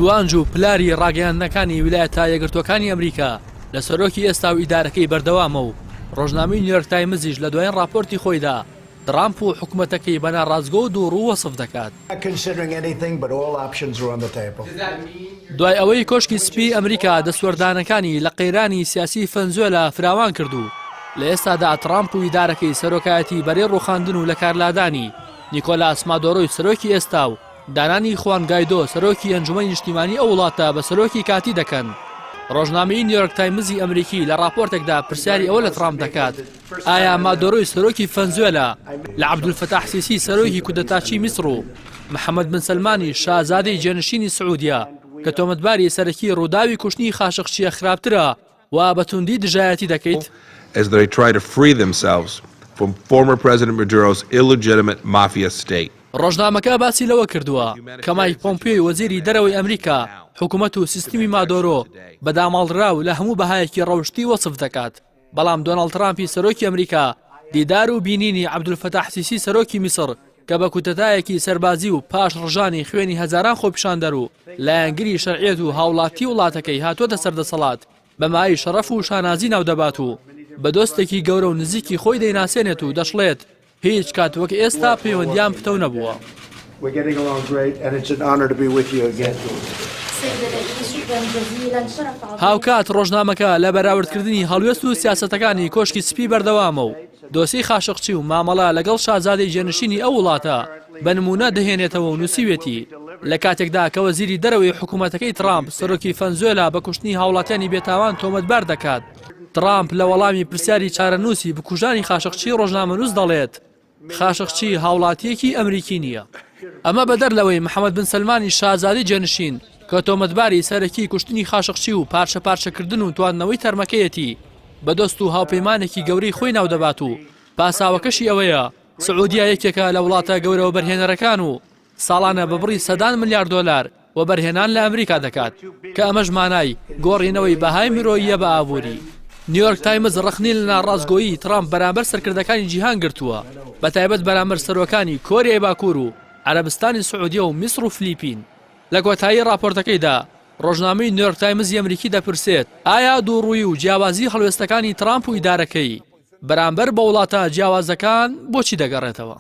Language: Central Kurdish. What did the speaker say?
توانج و پلاری ڕاگەیاندنەکانی ویلایەتە یەکگرتووەکانی ئەمریکا لە سەرۆکی ئێستا و ئیدارەکەی بەردەوامە و ڕۆژنامەی نیویۆرک تایمزیش لە دوایین ڕاپۆرتی خۆیدا ترامپ و حکومەتەکەی بە ناڕاستگۆ و دووڕوو وەسف دەکات. دوای ئەوەی کۆشکی سپیی ئەمریکا دەستوەردانەکانی لە قەیرانی سیاسیی فەنزوێلا فراوان کرد و لە ئێستادا ترامپ و ئیدارەکەی سەرۆکایەتی بەرەی ڕووخاندن و لەکارلادانی نیکۆلاس مادۆرۆی سەرۆکی ئێستا و دانانی خوان گایدۆ سەرۆکی ئەنجومەنی نیشتیمانی ئەو وڵاتە بە سەرۆکی کاتی دەکەن. ڕۆژنامەی نیویۆرک تایمزی ئەمریکی لە ڕاپۆرتێکدا پرسیاری ئەوە لە ترامپ دەکات ئایا مادۆرۆی سەرۆکی فەنزوێلا لە عەبدولفەتاح سیسی سەرۆکی کودەتاچی میسڕ و محەمەد بن سەلمانی شازادەی جێنشینی سعودیە کە تۆمەتباری سەرەکی ڕووداوی کوشتنی خاشقچییە خراپترە و بە توندی دژایەتی دەکەیت؟ as they try to free themselves from former President Maduro's illegitimate mafia state. ڕۆژنامەکە باسی لەوە کردووە کە مایک پۆمپیۆی وەزیری دەرەوەی ئەمریکا حکومەت و سیستمی مادۆرۆ بە داماڵراو لە هەموو بەهایەکی ڕەوشتی وەسف دەکات، بەڵام دۆناڵد ترامپی سەرۆکی ئەمریکا دیدار و بینینی عەبدولفەتاح سیسی سەرۆکی میسڕ کە بە کودەتایەکی سەربازی و پاش ڕژانی خوێنی هەزاران خۆپیشاندەر و لایەنگری شەرعیەت و هاوڵاتی وڵاتەکەی هاتووەتە سەر دەسەڵات بە مایەی شەڕەف و شانازی ناودەبات و بە دۆستێکی گەورە و نزیکی خۆی دەیناسێنێت و دەشڵێت هیچ کات وەک ئێستا پەیوەندیان پتەو نەبووە. هاوکات ڕۆژنامەکە لە بەراوردکردنی هەڵوێست و سیاسەتەکانی کۆشکی سپی بەردەوامە و دۆسیەی خاشقچی و مامەڵە لەگەڵ شازادەی جێنشینی ئەو وڵاتە بە نموونە دەهێنێتەوە و نووسیوێتی لە کاتێکدا کە وەزیری دەرەوەی حکوومەتەکەی ترامپ سەرۆکی فەنزوێلا بە کوشتنی هاوڵاتیانی بێتاوان تۆمەتبار دەکات ترامپ لە وەڵامی پرسیاری چارەنووسی بکوژانی خاشقچی ڕۆژنامەنووس دەڵێت، خاشقچی هاوڵاتییەکی ئەمریکی نییە. ئەمە بەدەر لەوەی محەمەد بن سەلمانی شازادەی جێنشین کە تۆمەتباری سەرەکی کوشتنی خاشقچی و پارچە پارچەکردن و تواندنەوەی تەرمەکەیەتی بە دۆست و هاوپەیمانێکی گەورەی خۆی ناودەبات و پاساوەکەشی ئەوەیە سعودیە یەکێکە لە وڵاتە گەورە وەبەرهێنەرەکان و ساڵانە بە بڕی سەدان ملیار دۆلار وەبەرهێنان لە ئەمریکا دەکات، کە ئەمەش مانای گۆڕینەوەی بەهای مرۆییە بە ئابووری. نیویۆرک تایمز ڕەخنەی لە ناڕاستگۆیی ترامپ بەرامبەر سەرکردەکانی جیهان گرتووە، بەتایبەت بەرامبەر سەرۆکانی کۆریای باکوور و عەرەبستانی سعودیە و میسڕ و فلیپین. لە کۆتایی ڕاپۆرتەکەیدا ڕۆژنامەی نیویۆرک تایمزی ئەمریکی دەپرسێت، ئایا دووڕوویی و جیاوازی هەڵوێستەکانی ترامپ و ئیدارەکەی بەرامبەر بە وڵاتە جیاوازەکان بۆچی دەگەڕێتەوە؟